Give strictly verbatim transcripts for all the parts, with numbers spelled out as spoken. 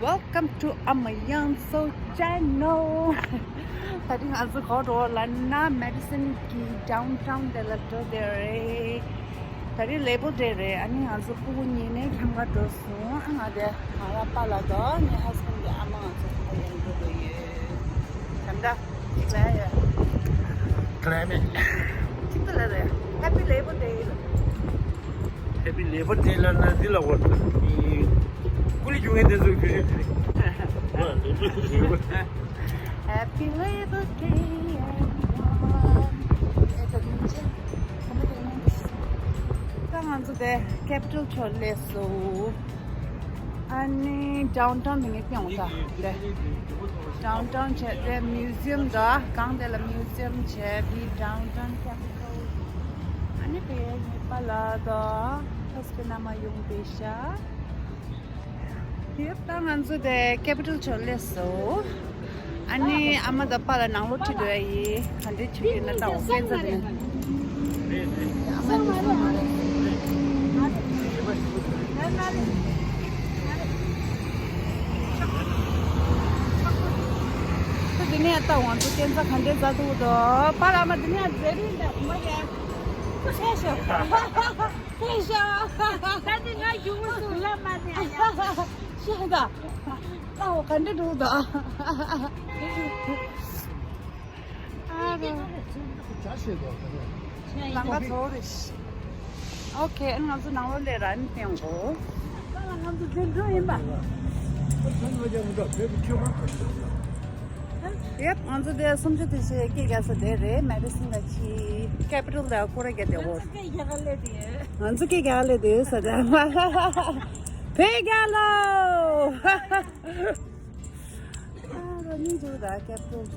Welcome to Ama Yangso channel. ད་རིང་ང་ཚོ་ག་པར་འགྲོ་ལབ་ན་Madison གི་downtown དེ་ལ་འགྲོ་བསྡད་རེད། ད་རིང་Labor Day རེད། ཨ་ནི་ང་ཚོ་སྤུ་གུ་གཉིས་ནས་ཁྱམས་ཁར་འགྲོ་སོང་། ཨ་ང་དེ་ང་རང་པཱ་ལགས་དང་ངའི་husband གི་ཨ་མ་ང་ཚོ་ཁོ་ཡང་འགྲོ་གི་ཡོད། ཁྱམས་བདག་ཅིག་ལ་ཡ། Climate ཅིག་ཏུ་ལ་རེད། Happy Labor Day ལ། Happy Labor Day ལ་ན་འདི་ལ་བར་དུ་ཀུ་ལི་རྒྱུ་ངན་དེ་ཚོའི་རྒྱུ་ཆེན་དེ་རེད། Happy Labor Day everyone. ད་ང་ཚོ་དེ་Capitol ཕྱོགས་སླེབས་སོང་། ཨ་ནི་downtown དེ་ངས་སྟོན་འོང་ད། དེ་downtown བྱས་ཏེ་museum དང་གང་དེ་ལ་museum བྱས་དེ་downtown Capitol། ཨ་ནི་དེ་ངའི་པཱ་ལགས་དང་husband ཨ་མ་ཡོང་བསྡད་ཤག་དེ་ད་ང་ཚོ་དེ་Capitol ཕྱོགས་སླེབས་སོང་། ཨ་ནི་ཨ་མ་དང་པཱ་ལགས་ནང་ལོགས་ཁྲིད་འགྲོ་ཡ་ཡིན། ག་འདྲས་ཁྲིད་འགྲོ་ཡིན་ན་ལྟ་འོ། སྐད་ཆ་དེ། ཨ་མ་དེ་སོང་མ་རེད། ད་དེ་ནས་ལྟ་འོ། ང་ཚོ་སྐས་འཛེག་ག་འདྲས་འཛེག་འདུག་དོ། པཱ་ལགས་ཨ་མ་དེ་ནས་འཛེག་རིན་འདྲ་མ་རེད། ཁོ་ཤེས་ཤོག་ཁོ་ཤེས་ཤོག་ད་དེ་ང་གཞུག་མ་སུ་ལ་མ་ནས་ཡ། ཤེས་ད། ལྟ་འོ་ག་འདྲས་འདུག་དོ། ཨ་རོ། ལམ་ཁ་ཚོ་རེ་ཤི། ཨོ་ཁེ། ཨ་ནི་ང་ཚོ་ནང་ལོགས་སླེབས་ར། ཨ་ནི་སྟོན་གོ། ང་ཚོ་འཛིན་གྲྭ་ཡིན་པ། ཡེབ། ང་ཚོ་དེ་སུམ་ཅུ་དེ་ཚོའི་སྐད་རྒྱག་ས་དེ་རེད། Madison ལ་ཕྱིན། Capitol ལ་སྐོར་ར་རྒྱག་བསྡད་ཡོད། ང་ཚོ་སྐད་རྒྱག་ལེ་དེ། ང་ཚོ་སྐད་རྒྱག་ལེ་དེ་ས་དེ། བོད་རྒྱལ་ལོ། ཨ་རོ་ནི་འདུག་ད་Capitol།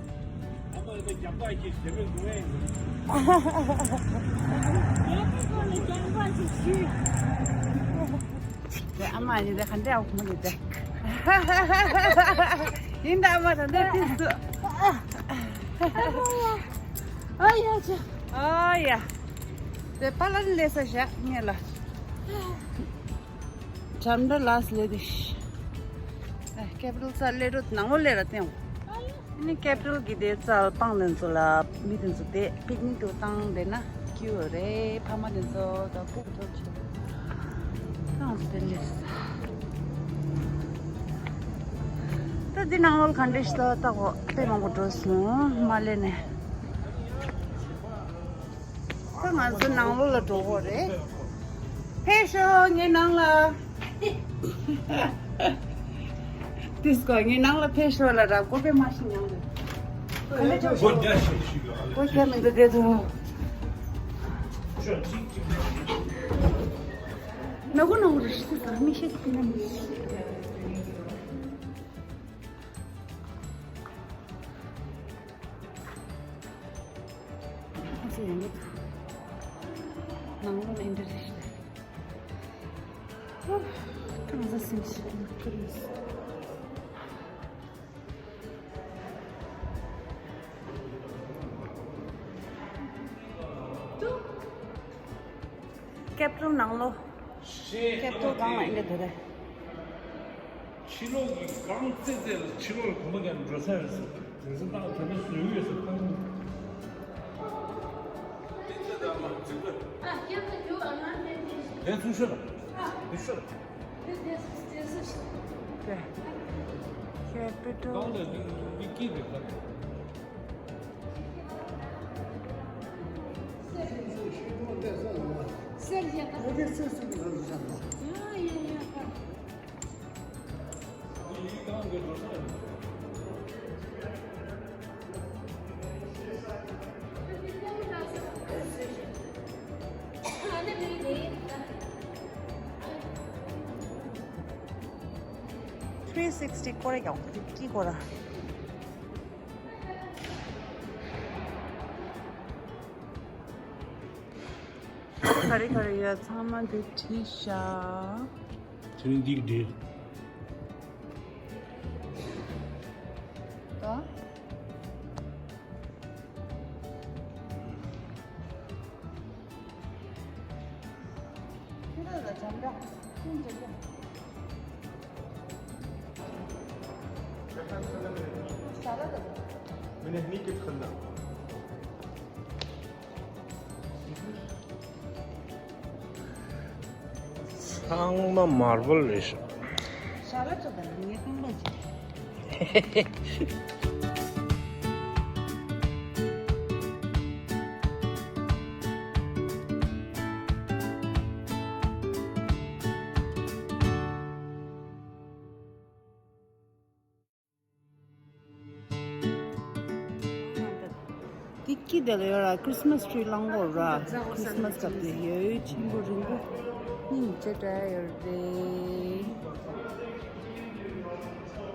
ཨ་མ་ལ་རྒྱག་པ་ཞིག་བྱེད་མི་འདུག་ཨེ། རྒྱག་པ་ཞིག་ཞུས། དེ་ཨ་མ་ཡིན་དེ་ག་འདྲ་ཨ་ཁུ་མོ་ཡིན་དེ། ཡིན་ད་ཨ་མ་ད་འདྲ་དེ་སུ། ཨ་ཡ་ཅི། ཨ་ཡ། དེ་པཱ་ལགས་ནི་ལས་ས་བཞག་ངེད་ལ། ཁྲམ་འདྲ་ལགས་ལས་དེ། ཨ་Capitol རྩ་སླེབས་འགྲོ་ནང་ལོགས་སླེབས་ར་སྟོན། ཨ་ནི་Capitol གི་དེ་རྩ་སྤང་དེ་ཚོ་ལ་མི་དེ་ཚོ་དེ་picnic དུ་བཏང་བསྡད་ན་སྐྱིད་པོ་རེད། ཕ་མ་དེ་ཚོ་དང་སྤུ་གུ་ཚོ་ཆུ་བཏང་དེ་ལས། ད་འདི་ནང་ལོགས་ག་འདྲ་ཞིག་ད་ལྟ་གོ་དཔེ་མང་པོ་འགྲོ་སོང་མ་ལས་ནས། ད་ང་ཚོ་ནང་ལོགས་ལ་འགྲོ་གི་རེད། ཕེབས་ཤོག་ངའི་ནང་ལ། དེ་སྐོར་ངའི་ནང་ལ་ཕེབས་ཤོག་ལ་ར་གོ་པས་མ་ཤི་ཉང་གི། ག་ལེ་ཆོག་ཤོག་གོ་ཁྱད་མི་འདུག་དེ་དུ། ནག་གོ་ནག་གོ་རེ་ཤི་ས་མི་ཤི་ཏི་ན་མི་ཤི། ཨ་ཙི་ཡང་གི་ནང་ལོགས་ལ་འདི་རེད་ཤག་གང་ཟག་སེམས་ཤིག་ནག་པོ་རེད། Capitol ནང་ལོགས། Capitol སྒང་ལ་ཨེ་འདྲ་དེ་རེད། ཕྱི་ལོགས་ཀྱི་སྒང་ཙེ་ཙེ་ལ་ཕྱི་ལོགས་ལ་གོམ་པ་རྒྱག་ནས་འགྲོ་ས་རེད་ཟེར། དེང་སང་ཏང་དེ་འདྲ་བཟོས་ཡོད་ཟེར་ཁང་། དེ་ཚུར་ཤོག་དང་། འདི་ཤོག་དང་། Capitol སྒང་ལ་འདི་འདི་སྐྱིད་རེད་ད། Three sixty སྐོར་ར་ཡག་པོ་འདུག་སྐྱིད་སྐོར་ར། ག་རེ་ག་རེ་ཡོད་ཚང་མ་འདིར་བྲིས་ཤག་དེ་རིང་འདི་གི་འདྲེ། ད། ཁྱེད་རང་ལ་འགྲམ་ལྕག་ཁྱུང་འགྲམ་ལྕག मैंने नहीं कित खन्ना। ཚང་མ་མར་བལ་རེད་ཤག་ཞྭ་ལ་ཚོ་དང་ངའི་རྐང་པ་ཅིག་དེ་སྐྱིད་དེ་ལ་ཡོད་ར། ཁྲིས་མས་ཊི་རི་བསླང་གོ་ར། ཁྲིས་མས་སྐབས་དེ་ཡོད་ཆེན་པོ་རིང་པོ་སྙིང་རྗེ་དྲགས་ཡོད་རེད།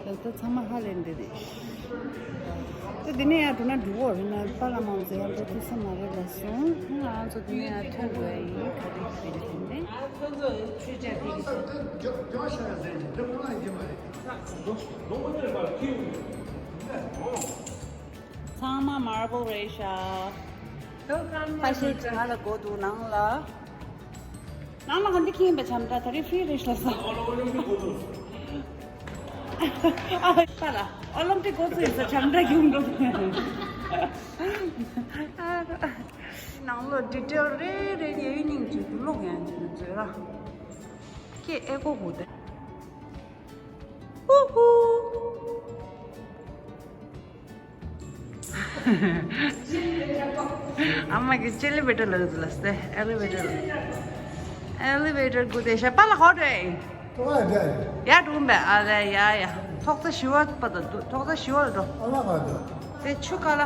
ད་ལྟ་ཚང་མ་ཧ་ལས་འདི་རེད། ད་འདི་ནས་ཡར་འགྲོ་ན་འགྲོ་གོ་རེད་ན། པཱ་ལགས་མང་ཚོ་ཡར་འགྲོ་ཐུབ་ས་མ་རེད་ལབ་སོང་། ང་རང་ཚོ་འདི་ནས་ཡར་ཐོན་དགོས་ཡིན། ག་རེ་ག་རེ་ཡིན་ནས། ཆོས་ཆ་དེ་གི་ཚང་མ་མར་བལ་རེད་ཤག་ཁ་ཤས་ཀྱིས་ང་ལ་གོ་འདུག་ནང་ལ། ནང་ལ་ག་འདི་ཁེངས་པའི་བྱམས་བརྡ་ད་རེས་ཧྥི་རེད་ཤག་ལ་ས། ཨ་ལ་ཨོ་ལིམ་པིག་འགོ་ཚུགས་ཡིན་ས། བྱམས་བརྡ་རྒྱུག་འགྲོ། ནང་ལོགས་ཌི་ཊེལ་རེ་རེ་ཡོད་སྙིང་རྗེ་འདུག་ཀློག་ཡང་འཇུ་མཛོད་ར། ཁྱེད་ཨེ་གོ་གོ་དེ། ཧུ་ཧུ། ཨ་མ་གི་ཅེ་ལི་བེ་ཊར་ལ་ཟེར་ལ་སྟེ། ཨེ་ལི་བེ་ཊར། ཨེ་ལི་བེ་ཊར་གུ་དེ་ཤ་པ་ལ་ཧོ་ཏེ། ཡ་འགྲོ་འབད་ཨ་ལེ་ཡ་ཡ། ཐོག་རྩེག་བཞི་པ་པ་ད་འདུག་ཐོག་རྩེག་བཞི་པ་ལ་འགྲོ། དེ་ཆུ་ཀ་ལ།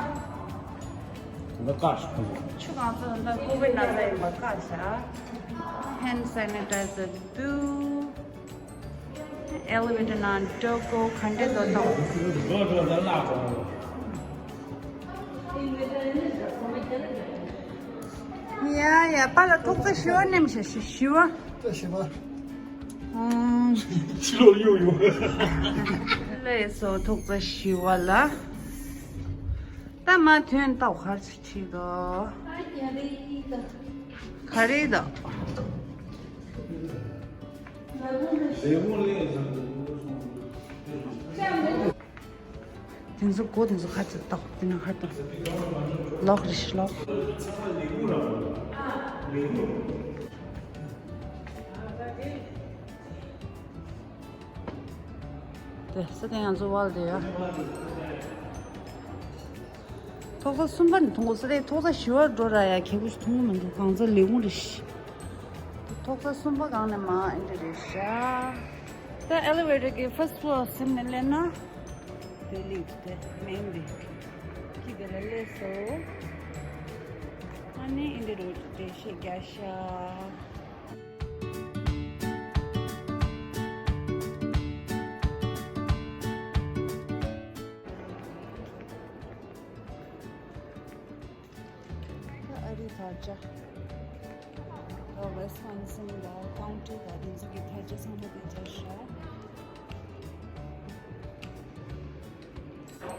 ཆུ་གང་ཚོད་འདི་ཀོ་བིཌ་ན་ཚ་ཡིན་པ་བཀག་བཞག་ཧེན་ཌི་སེ་ནི་ཊའི་ཛར་འདུག་ཨེ་ལི་ཝེ་ཊར་ནང་འགྲོ་དགོས། ག་འདྲས་འདུག་ལྟོས། ཡ་ཡ། པ་ལ་ཐོག་རྩེག་བཞི་པ་མནན་བཞག་བཞི་པ། ད་བཞི་པ། ཕྱི་ལོགས་གཡུག་ཡོང་། ལགས་སོ། ཐོག་རྩེག་བཞི་པ་ལ། ད་མ་ཐོན་ལྟ་བ་ག་རེ་བྱེད་དོ། ག་རེ་དོ། དེ་ཚོ་གོ་དེ་ཚོ་ཁ་ཚ་ཏོག་དེ་ན་ཁ་ཏོག་ལོག་རེ་ཤི་ལོག་དེ་ས་དེ་ང་ཚོ་བལ་དེ་ཡ། ཐོག་རྩེག་གསུམ་པ་ནས་མཐོང་གོ་ས་རེད། ཐོག་རྩེག་བཞི་པ་འགྲོ་ར་ཡ་ཁེ་པོ་ཞིག་མཐོང་གི་མི་འདུག་གང་ཚ་ལེགས་མོ་རེད་ཤི། ཐོག་རྩེག་གསུམ་པ་སྒང་ནས་མ་ཨེ་འདྲ་རེད་ཤག་ད་ཨེ་ལི་ཝེ་ཊར་གི་ཕར་སི་ཊི་ཕི་ལོར་ཟིན་ནས་སླེབས་ན། དེ་ལིཕ་ཊི་དེ་མེན་དེ། ཁྱི་དེ་ལ་སླེབས་སོ། ཨ་ནི་ཨེ་འདྲ་རེད་འགྲེལ་བཤད་རྒྱག་ཤག་ཨ་རིའི་དར་ཆ། ཝེ་སི་ཀོན་སིན་དང་ཀའུན་ཊི་དང་དེ་ཚོ་གི་དར་ཆ་ཚང་མ་དེ་འཇགས་ཤག་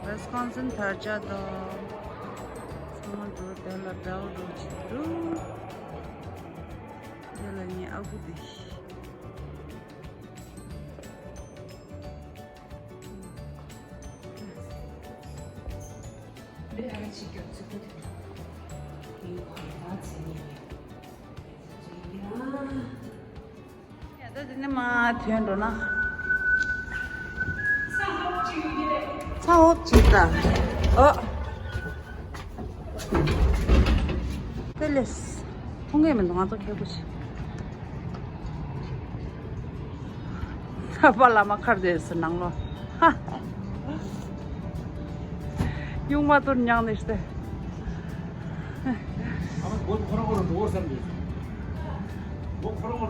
ཝེ་སི་ཀོན་སིན་དར་ཆ་དང་ཚང་མ་འགྲོ། དེ་ལ་འདྲ་བོ་འགྲོ་བྱེད་འདུག་དེ་ལ་ངའི་ཨ་ཁུ་དེ། ཡ་ད་འདི་ནས་མར་ཐོན་འགྲོ་ན། ཚ་ཧོབ་ཅིག་ད། ཨོ། དེ་ལས། མཐོང་གི་མི་འདུག་ང་ཚོ་ཁེ་པོ་ཞིག་ཚ་པ་ལ་མ་ཁར་དེ་སུ་ནང་ལོ། ཧ། གཡུང་མ་ཏོར་མྱངས་ནས་སྟེ།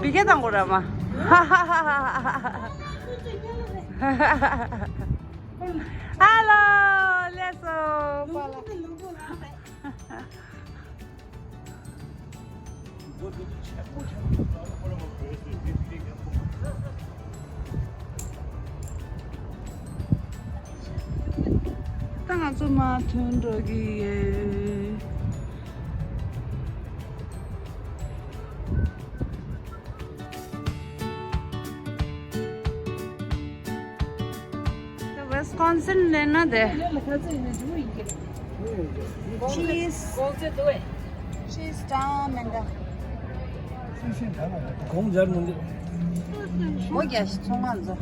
བི་ཀེ་དང་གོ་ར་མ། ཧ་ལོ། ལེ་སོ་པ་ལ། ད་ང་ཚོ་མར་ཐོན་འགྲོ་གི་ཡོད། ད་ཝེ་སི་ཀོན་སིན་ད་ Wisconsin ལེན་ན་དེ། Cheese. Cheese དང་མེ་འདབ། གོང་སྦྱར་མི་འདུག་སྒོ་རྒྱག་ཞིག་ཚོང་མ་འཛོ།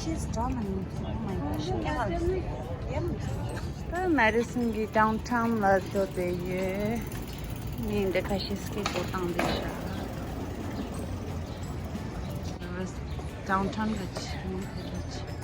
Cheese དང་མེ་འདབ། Oh my gosh. ད་Madison གི་downtown ལ་འགྲོ་བསྡད་ཡོད། མི་འདི་ཁ་ཤས་skateboard བཏང་བསྡད་ཤག Downtown གི་ཆེད་མོ་དེ་རེད།